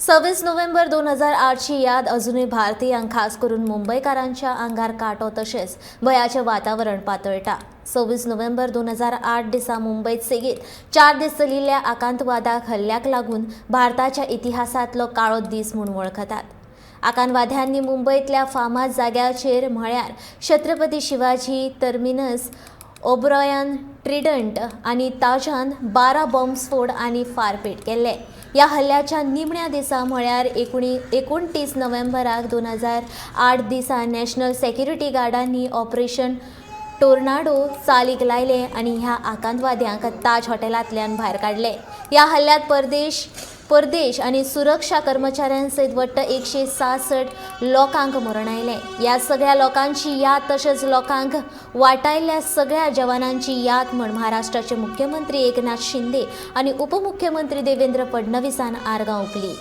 26 नोव्हेंबर 2008ची याद अजूनय भारतीयांक, खास करून मुंबयकारांच्या आंगार कांटो तशेंच भंयाचें वातावरण पातळटा. 26 नोव्हेंबर 2008 दिसा मुंबयत सेगीत 4 दीस चलिल्ल्या आकांतवादाक हल्ल्याक लागून भारताच्या इतिहासांतलो काळो दीस म्हूण वळखतात. आकांतवाद्यांनी मुंबयतल्या फामाद जाग्याचेर म्हळ्यार छत्रपती शिवाजी टर्मिनस, ओब्रॉयन ट्रिडंट आनी ताजान 12 बॉम्बस्फोट आनी फारपेट केल्ले. ह्या हल्ल्याच्या निमण्या दिसा म्हळ्यार 29 नोव्हेंबराक 2008 दिसा नॅशनल सेक्युरिटी गार्डांनी ऑपरेशन टोर्नाडो चालीक लायले आनी ह्या आकांतवाद्यांक ताज हॉटेलांतल्यान भायर काडले. ह्या हल्ल्यांत परदेश आनी सुरक्षा कर्मचाऱ्यां सयत वट्ट 166 लोकांक मरण आयलें. ह्या सगळ्या लोकांची याद तशेंच लोकांक वाटायल्ल्या सगळ्या जवानांची याद म्हूण महाराष्ट्राचे मुख्यमंत्री एकनाथ शिंदे आनी उपमुख्यमंत्री देवेंद्र फडणवीसान आर्गां ओंपली.